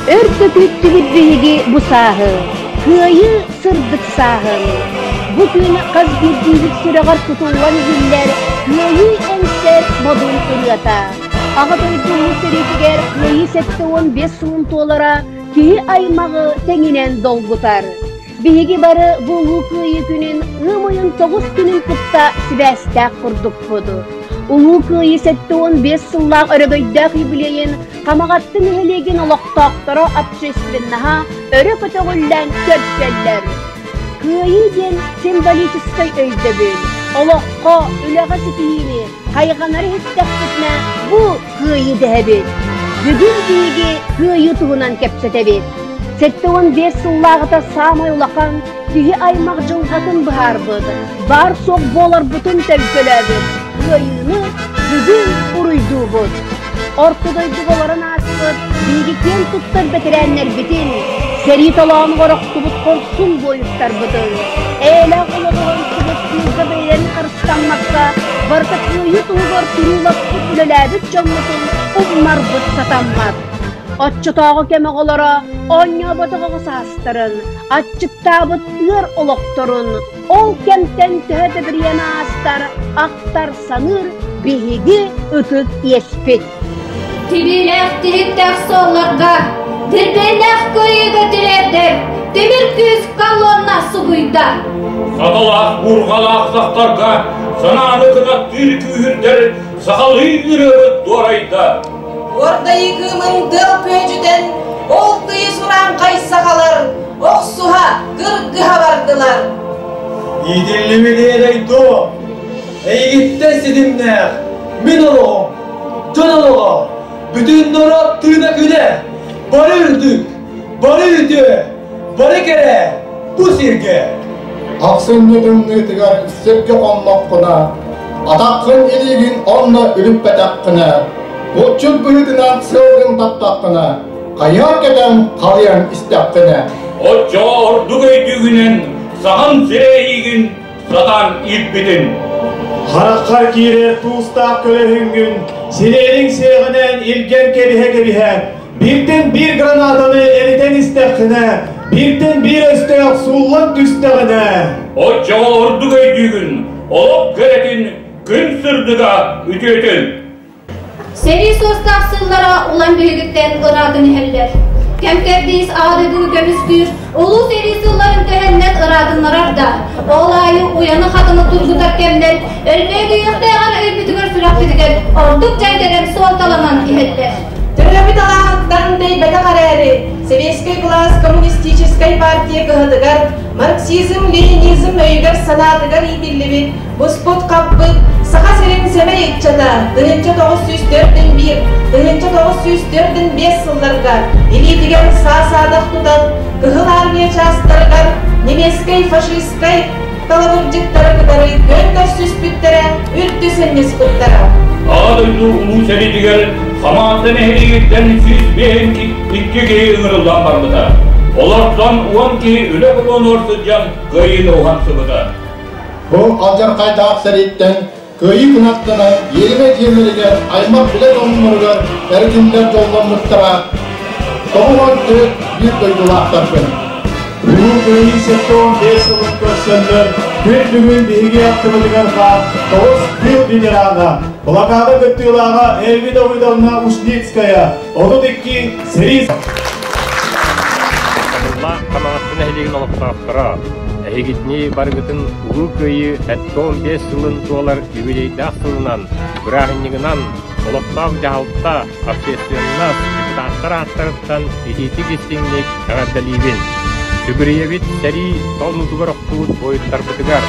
Өр да күүттүбүт биһиги бу сааһы, Кыайыы сырдык сааһын. Бу күн хас биирдиибит сүрэҕэр кутуллан иһиллэр Кыайыы эҥсэр модун ырыата. Аҕа дойду Улуу сэриитигэр Кыайыы 75 сылын туолара киһи аймаҕы тэҥинэн долгутар. Биһиги бары бу Улуу Кыайыы күнүн ыам ыйын 9 күнүн кытта сибээстээх курдукпут. Улуу Кыайыы 75 сыллаах өрөгөйдөөх юбилейын Хамаҕатты нэһилиэгин олохтоохторо общественноһа өрө көтөҕүллэн көрсөллөр. Кыайыы диэн символическай өйдөбүл, олоххо, үлэҕэ ситиһиини хайҕанары иһиттэхпитинэ бу кыайыы дэһэбит. Бүгүн биһиги кыайыы туһунан кэпсэтэбит. 75 сыллааҕыта саамай улахан киһи аймах дьылҕатын быһаарбыт, баар-суох буоларбытын төлкөлөөбүт кыайыыны бүгүн уруйдуубут. Орто дойдуга олорон ааспыт биһиги киэн туттар бэтэрээннэрбитин, сэрии толоонугар охтубут хорсун буойуттарбытын, эйэлээх олоҕу оҥостубут тыылга бэйэлэрин харыстаммакка, барыта кыайыы туһугар турууласпыт үлэлээбит дьоммутун умнарбыт сатаммат. Оччотооҕу кэм оҕолоро оонньооботох оҕо саастарын, аччыктаабыт ыар олохторун, ол кэмтэн төһө да бириэмэ аастар, ахтар саныыр биһиги ытык иэспит. Тибиилээх тиһиктээх суолларга, дирбиэннээх кыайыыга тириэрдэр тимир күүс колонна субуйда. Саталаах буурҕалаах сахтарга санааны кынаттыыр күүһүрдэр сахалыы ырыабыт дуорайда. Уордайыы кыымын тыал күөдьүтэн, ол тыйыс урааҥхай сахалар охсуһа, кыргыһа бардылар. Иитиллибит дойду, эйигиттэн ситимнээх мин олоҕум, дьон олоҕо, бүтүн норуот тыына күнэ, бары үрдүк, бары үтүө, бары кэрэ бу сиргэ. Ахсынньы тымныытыгар сиргэ хонноххуна, атаххын илиигин онно үлүппэтэххинэ, булчут быһыытынан сыалгын таптаххына, хайыар кэтэн халыйан истэххинэ. Оччоҕо ордук өйдүүгүнэн саҕан сирэ эйигин сатаан ииппитин. Хараххар киирэр туустаах көлөһүҥҥүн сириэриҥ сиэҕинэн илгэн кэбиһэ-кэбиһэ, бииртэн биир гранатаны элитэн истэххинэ, бииртэн биир өстөөх сууллан түстэҕинэ. Оччоҕо ордук өйдүүгүн, олох кэрэтин, күн сырдыга үтүөтүн. Сэрии суостаах сыллара улам биһигиттэн ыраатан иһэллэр. Кэм кэрдиис Аҕа дойдуну көмүскүүр улуу сэрии сылларын төһөннөн ыраатыннарар да, ол аайы уйаны-хатыны тургутар кэмнэр өлбөөдүйүөхтээҕэр өйбүтүгэр-сүрэхпитигэр ордук дьайдаран суолталанан иһэллэр. Төрөөбүт алааһыттан тэйбэтэх эрээри, Сэбиэскэй былаас коммунистическай партия кыһатыгар марксизм-ленинизм өйүгэр-санаатыгар иитиллибит Буспут-хаппыт Саха сирин сэмэй ыччата 1904-1, 1904-5 сылларга илиитигэр саа-саадах тутан Кыһыл Армия чаастарыгар немецкэй-фашистскай талабырдьыттары кытары күөн көрсүспүттэрэ, үрдү сынньыспыттара. Аҕа дойду Улуу сэриитигэр хамаанда нэһилиэгиттэн 152 киһи ыҥырыллан барбыта. Олортон 10 киһи үлэ болуонугар сылдьан кыайыыны уһансыбыта. Бу алдьархайдаах сэрииттэн кыайыы кынаттанан иэримэ дьиэлэригэр аймах-билэ дьонноругар эргиллэр дьолломмуттара 94 биир дойдулаахтарбын. Улуу Кыайыы 75 сылын көрсөннөр, күн бүгүн биһиги аттыбытыгар баар тоҕус тыыл ветерана, блокада кыттыылааҕа Эльви Давыдовна Ушницкая, 32 сэрии Сатыллаах Хамаҕатта нэһилиэгин олохтоохторо, эһигитини барыгытын Улуу Кыайыы 75 сылын туолар юбилейдаах сылынан, бырааһынньыгынан олохтоох дьаһалта, общественность, депутаттар ааттарыттан итиитик-истиҥник эҕэрдэлиибин! Сүгүрүйэбит сэрии толнуутугар охтубут буойуттарбытыгар,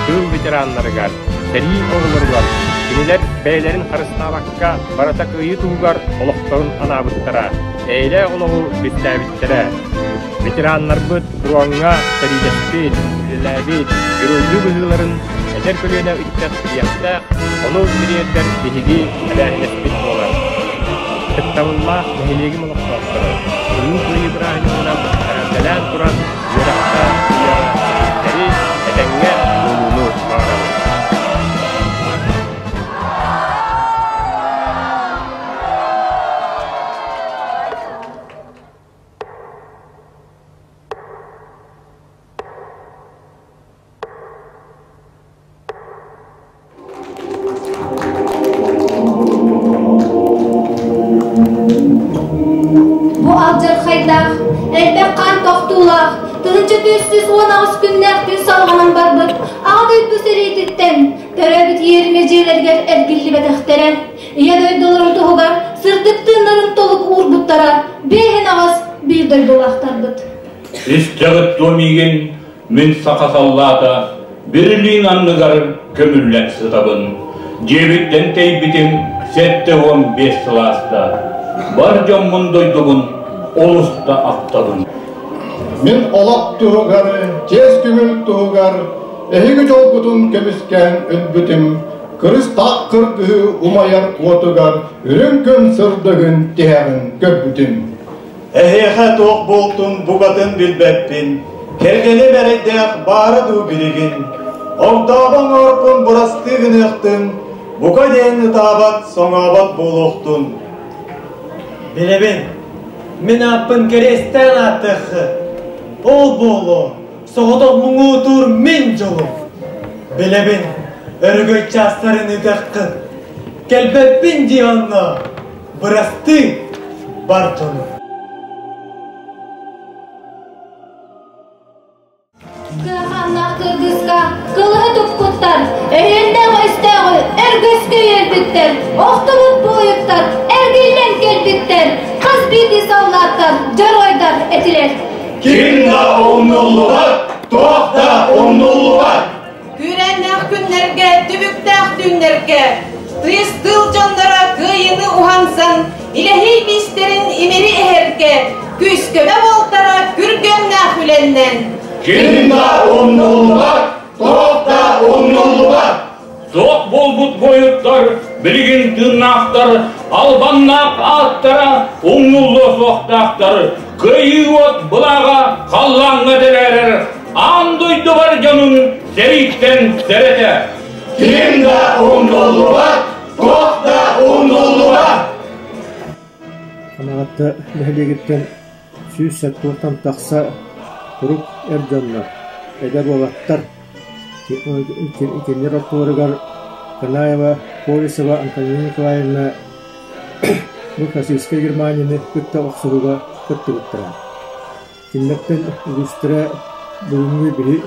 тыыл ветераннарыгар, сэрии оҕолоругар, кинилэр бэйэлэрин харыстаабакка барыта кыайыы туһугар олохторун анаабыттара, эйэлээх олоҕу түстээбиттэрэ. Ветераннарбыт фроҥҥа сэриилэспит, үлэлээбит геройдуу быһыыларын эдэр көлүөнэ ыччат билиэхтээх, ону тириэрдэр биһиги эбээһинэспит буолар. Ытыктабыллаах нэһилиэгим олохтоохторо, Улуу Кыайыы бырааһынньыгынан эҕэрдэлээн туран үөрэххэ, үлэҕэ ситиһиилэри, этэҥҥэ буолууну баҕарабын. алдьархайдаах, элбэх хаан тохтуулаах, 1418 күннээх күн салҕанан барбыт Аҕа дойду сэриититтэн төрөөбүт иэримэ дьиэлэригэр эргиллибэтэхтэрэ, Ийэ дойдуларын туһугар сырдык тыыннарын толук уурбуттара биэһин аҕыс биир дойдулаахтарбыт. Истэҕит дуо миигин, мин саха саллаата, Берлин анныгар көмүллэн сытабын. Дьиэбиттэн тэйбитим 75 сыл ааста. Бар дьоммун дойдубун олус да ахтабын. Мин олох туһугар, чиэс көҥүл туһугар эһиги дьолгутун көмүскээн өлбүтүм, кырыстаах кыргыһыы умайар уотугар үрүҥ күн сырдыгын тиһэҕин көрбүтүм. Эһиэхэ туох буолтун букатын билбэппин, кэргэним эрэйдээх баара дуу билигин. Огдообо оҥорпун бырастыы гыныахтын, бука диэн ытаабат, соҥообот буолуохтун. Билэбин, мин ааппын кэриэстээн ааттыаххыт. Ол буолуо, соҕотох муҥутуур мин дьолум. Билэбин, өрөгөй чаастарын ыытыаххыт. Кэлбэппин дии онно, бырастыы бар дьону. Кыаханнаах кыргыска кылыһы туппуттар, өһүөннээх өстөөҕү өргөскө үөрбүттэр, охтубут буойуттар эргиллэн кэлбиттэр, хас биирдии саллааттар дьоруойдар этилэр. Ким да умнуллубат, туох да умнуллубат! Күүрээннээх күннэргэ, түбүктээх түүннэргэ тыйыс тыыл дьонноро кыайыыны уһансан, илэһий биистэрин имири эһэргэ күүс-көмө буолтара күргүөмнээх үлэннэн. Ким да умнуллубат, туох да умнуллубат! Суох буолбут буойуттар билигин тыыннаахтар, албаннаах ааттара умнуллуо суохтаахтар, кыайыы уот былааҕа халлааҥҥа тэлээрэр, аан дойду бар дьонун сэрииттэн сэрэтэ. Ким да умнуллубат, туох да умнуллубат! Хамаҕатта нэһилиэгиттэн 170 тахса турук эр дьоннор, эдэр уолаттар Кинилэр ортолоругар Канаева, Колесова Антонина Николаевна бу фашистскай Германияны кытта охсуһууга кыттыбыттара. Кинилэртэн үгүстэрэ бүгүҥҥү биһи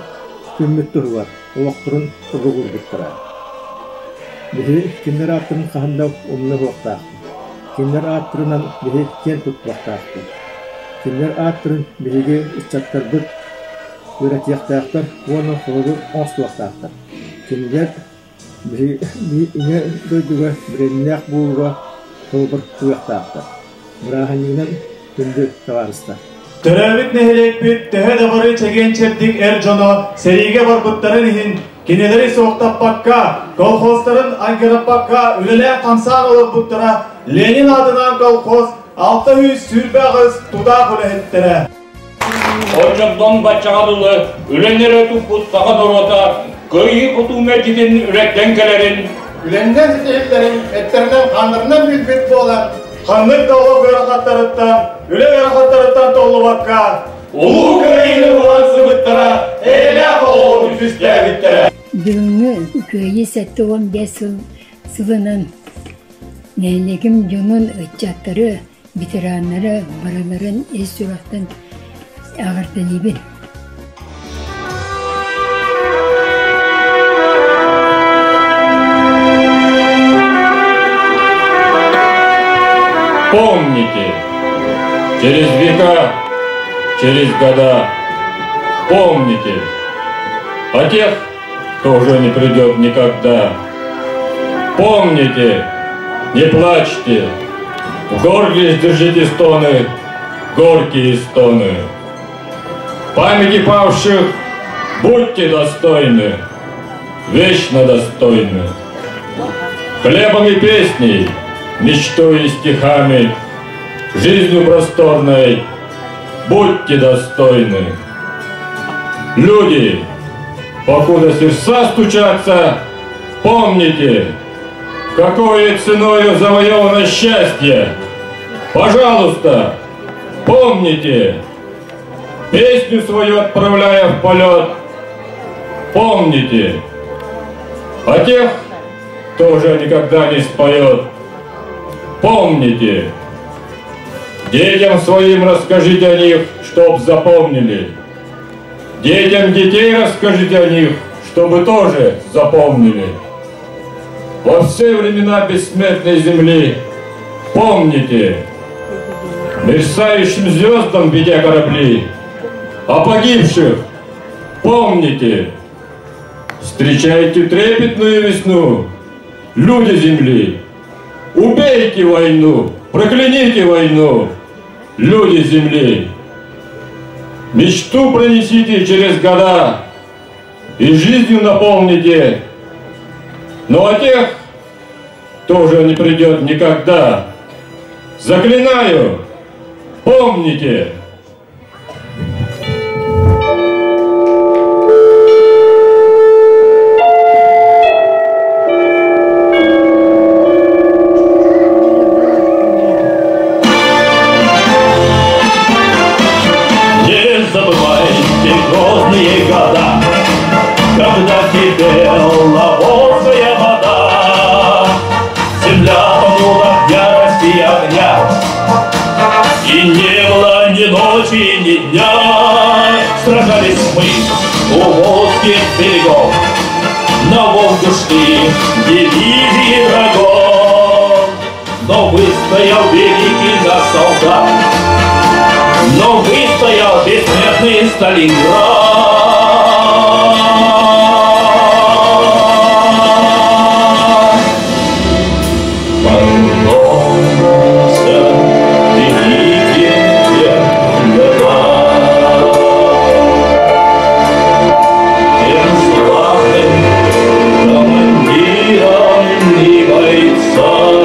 күммүт туһугар олохторун угугурбуттара. Биһи кинилэр ааттарын хаһан да умна суохтаахпыт. Кинилэр ааттарынан биһи киэн туттуохтаахпыт. Кинилэр ааттарын биһиги ыччаттарбыт үөрэтиэхтээхтэр уонна холобур оҥостуохтаахтар. Кинилэр биһиги Ийэ дойдуга бэриниилээх буолууга холобур ылыахтаахтар. Бырааһынньыгынан күндү табаарыстар! Төрөөбүт нэһилиэкпит төһө да бары чэгиэн-чэбдик эр дьоно сэриигэ барбыттарын иһин кинилэри суохтаппакка, колхозтарын айгыраппакка үлэлээн-хамсаан олорбуттара Ленин аатынан колхоз 628 тутаах үлэһиттэрэ. Оччоттон баччаҕа дылы үлэни эрэ туппут саха норуота кыайыы-хотуу мэлдьитин үлэттэн кэлэрин, үлэннэн ситиһиллэрин эттэринэн-хааннарынан билбит буолан, ханнык да олох ыарахаттарыттан, үлэ ыарахаттарыттан толлубакка, Улуу Кыайыыны уһансыбыттара, эйэлээх олоҕу түстээбиттэрэ. Бүгүҥҥү Кыайыы 75 сыл сылынан нэһилиэгим дьонун, ыччаттары ветераннары барыларын ис сүрэхтэн эҕэрдэлиибин. Помните, через века, через года, помните о тех, кто уже не придет никогда. Помните, не плачьте, в горле сдержите стоны, горькие стоны. Памяти павших будьте достойны, вечно достойны. Хлебом и песней, мечтой и стихами, жизнью просторной будьте достойны. Люди, покуда сердца стучатся, помните, какой ценою завоевано счастье. Пожалуйста, помните, песню свою отправляя в полет, помните о тех, кто уже никогда не споет. Помните. Детям своим расскажите о них, чтоб запомнили. Детям детей расскажите о них, чтобы тоже запомнили. Во все времена бессмертной земли помните, мерцающим звездам ведя корабли, о погибших помните, встречайте трепетную весну, люди земли, убейте войну, прокляните войну, люди земли. Мечту пронесите через года и жизнью наполните, но о тех тоже не придет никогда. Заклинаю, помните! Не забывайте грозные года, когда кипела Волжская вода. Земля тонула в ярости огня, и не было ни ночи, ни дня. Сражались мы у Волжских берегов, на Волгу шли дивизии врагов. Но выстоял великий наш солдат, но выстоял бессмертный Сталинград. Поклонимся великим тем годам, тем славным командирам и бойцам,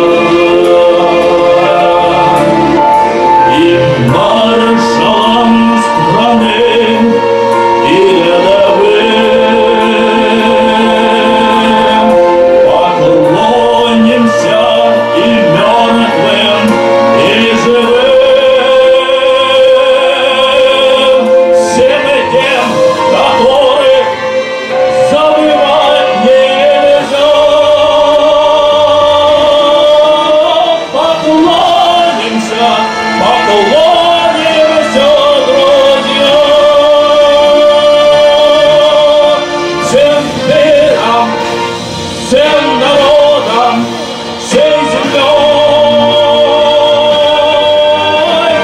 и маршалам страны, и рядовым. Поклонимся и мертвым, и живым, всем тем, которых забывать нельзя. Поклонимся, поклонимся, друзья, всем мирам, всем народам, всей землей.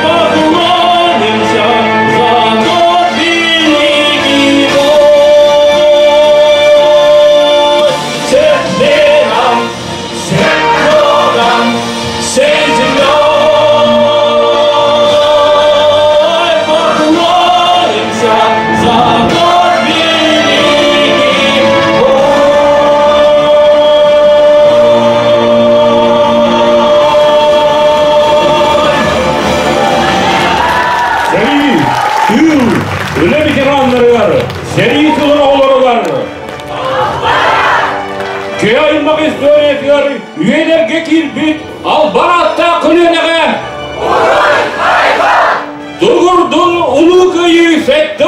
Поклонимся за тот великий бой. Всем мирам, всем народам, всей землей. Поклонимся за тот великий Сэрии, тыыл, үлэ ветераннарыгар, сэрии сылын оҕолоругар. Киһи аймах историятыгар үйэлэргэ киирбит албан ааттаах көлүөнэҕэ Тугурдун Улуу Кыайыы 76